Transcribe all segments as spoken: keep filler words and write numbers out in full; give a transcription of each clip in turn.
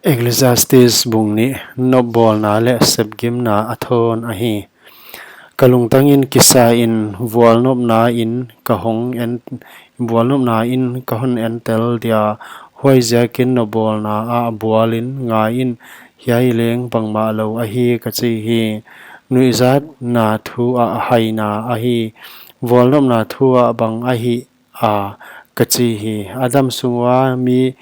Ecclesiastes bung nih. Nopbawlna leh sepgimna a thawn ahi. Ka lungtang in kisa in, vualnopna in ka hong en, vualnopna in ka hon entel dia, huaiziakin nopbawlna ah bual in ngai in, hiai leng bangmah lou ahi, ka chi hi. Nuihzatna thu ah haina ahi, vualnopna thu ah bang ahi a, ka chi hi. Adam sung ua mi,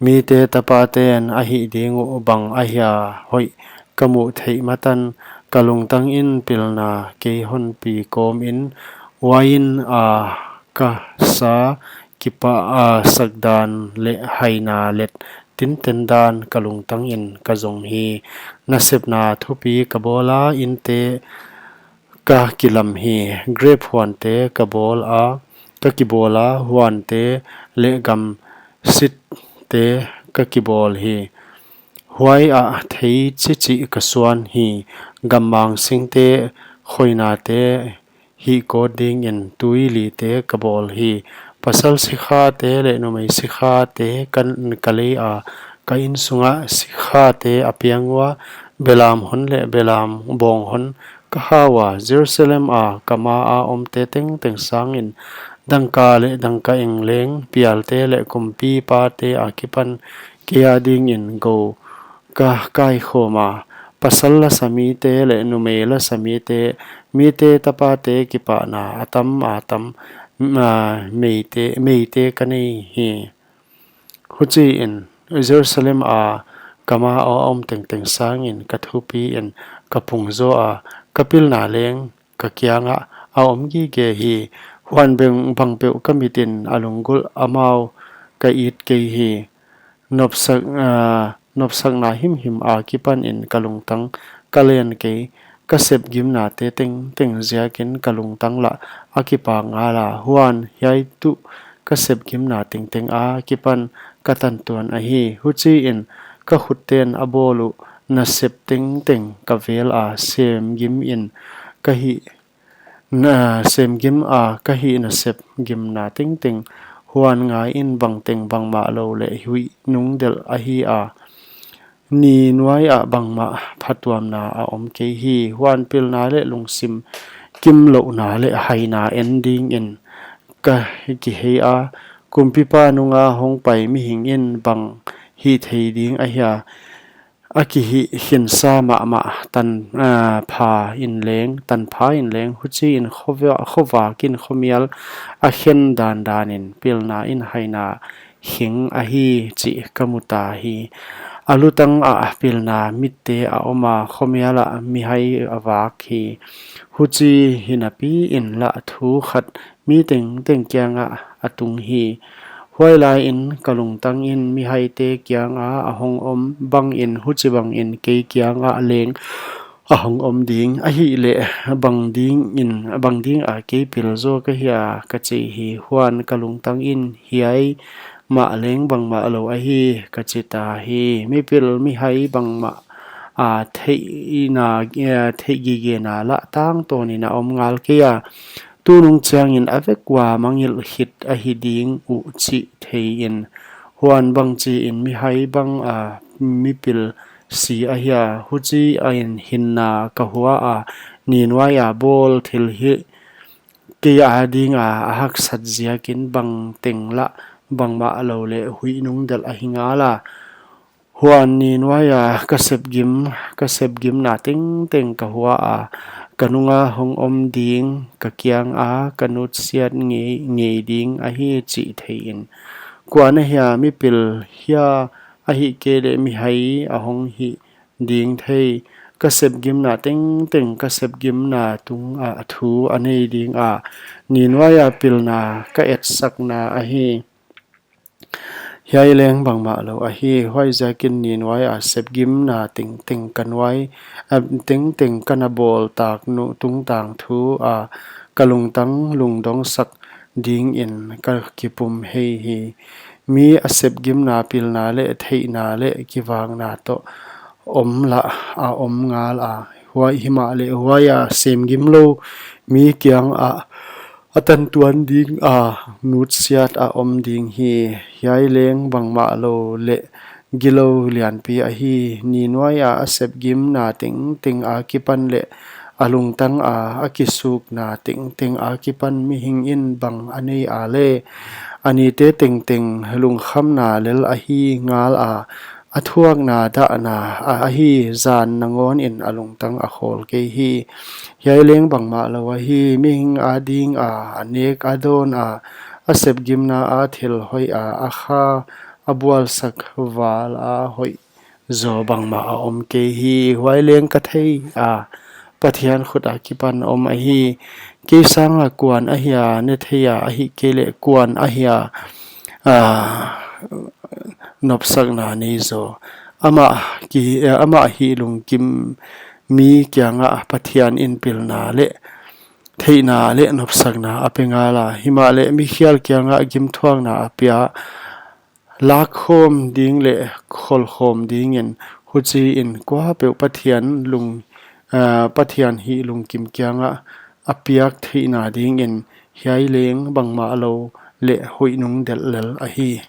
mite tapate'n a hih ding uh bang ahia hoih ka muh theih ma tan, ka lungtang in pilna kei hon pi kawm in, uain a ka sa kipak a sak dan leh haina let tinten dan ka lungtang in ka zong hi. Nasepna thupi ka bawl a, inte ka kilam hi. Grep huante ka bawl a, ka kibawl a, huante leh gam sitte ka kibawl hi. Huai ah thei chichih ka suan hi. Gammang singte, khoinate hih kawt ding in tuilite ka bawl hi. Pasal sikhate leh numei sikhate ka, ka lei a, ka innsung ah sikhate a piang ua, belam hon leh belam bawng hon ka hau a. Jerusalem a ka ma a omte tengteng sang in, dangka leh dangka eng leng, pialte leh kumpipate akipan kei a ding in gou ka kaikhawm a. Pasal lasa mite leh numei lasa mite, mite tapate kipahna a tam a tam, a, meite, meite ka nei hi. Huchiin Jerusalem a ka ma a om tengteng sang in ka thupi in ka pung zaw a, ka pilna leng ka kiang ah a om gige hi. Huan bang, bangpeuh ka mit in a lunggulh, amau ka it kei hi. Nopsak, ah, nopsakna himhim akipan in ka lungtang ka len kei, ka sepgimnate tengteng ziakin ka lungtang lah a kipak ngal a. Huan hiai tuh ka sepgimna tengteng akipan ka tantuan ahi. Huchiin ka khutte'n a bawl uh nasep tengteng ka vel a, semgim in ka hih, na, semgim a ka hih nasep gimna tengteng, huan ngai in bangteng bangmah lou leh huih nungdelh ahi a. Ni nuai ah bangmah phatuamna a om kei hi. Huan pilna leh lungsim kimlouhna leh haina en ding in ka kihei a, kumpipa nung a hongpai mihing in bang hih thei ding ahia, a kihih khinsa mahmah tan, ah, pha in leng, tanpha in leng, huchiin khova-, khovak in khomial a khen dandan in pilna in haina hing ahi chih ka mu ta hi. A lutang ah pilna mitte a om a, khomial ah mihai a vak hi. Huchi hinapi in lah thu khat mi tengteng kiang ah a tung hi. Huailai in ka lungtang in mihaite kiang a a hong om bang in huchibang in kei kiang ah leng a hong om ding, ahihleh bang ding in, bang ding a kei pil zaw ka hia, ka chi hi. Huan ka lungtang in hiai mah leng bangmah lou ahi, ka chi ta hi. Mipil mihai bangmah a theihna, eh, theih gigena lah tangtawn in a om ngal kei a. Tunung chiangin a vek ua mangngilh khit ahi ding uh chih thei in. Huan bangchi in mihai bang a mipil si ahia, huchi a in hinna ka hua a, ni nuai a bawl thil hi kei a ding a a haksat ziakin bangteng lah bangmah lou leh huih nungdelh ahi ngal a. Huan ni nuai a ka sepgim, ka sepgimna tengteng ka hua a, ka nung a hong om ding, ka kiang a ka nutsiat ngei, ngei ding ahi chih thei in. Kuan ahia mipil hia, ahihkeileh mihai a hong hih ding thei. Ka sepgimna tengteng ka sepgimna tung ah thu a nei ding a, ni nuai a pilna ka etsakna ahi. Hiai leng bangmah lou ahi, huaiziakin ni nuai a sepgimna tengteng ka nuai, a, tengteng ka na bawl tak uh tungtang thu a ka lungtang lungdong sak ding in ka kipum hei hi. Mi a sepgimna pilna leh theihna leh kivakna toh om lah a om ngal a. Huai himahleh huai a semgim lou mi kiang ah a tantuan ding a nutsiat a om ding hi. Hiai leng bangmah lou leh gilou lianpi ahi. Ni nuaia a sepgimna tengteng akipan leh a lungtanga a kisukna tengteng akipan mihingin bang a nei a leh? A nite tengteng lungkhamna lel ahi ngala, a thuakna dahna ahi, zan nangawnin a lungtang a khawl kei hi. Hiai leng bangmahlou ahi, mihing adinga a nek a dawna, a sepgimnaa thil hoiha a kha a bualsak vala hoih zaw bangmah a om kei hi. Huai leng ka theia, Pathian khut akipan om ahi. Kei sanga kuan ahia ne theia, ahihkeileh kuan ahia nopsakna nei zaw? Amah hih lungkim mi kiangah Pathianin pilna leh theihna leh nopsakna a pe ngala; himahleh mikhial kiangah gimthuakna a pia, lakkhawm ding leh kholkhawm dingin. Huchiin kuapeuh Pathian hih lungkim kiangah a piak theihna dingin hiai leng bangmahlou leh huih nungdelh lel ahi.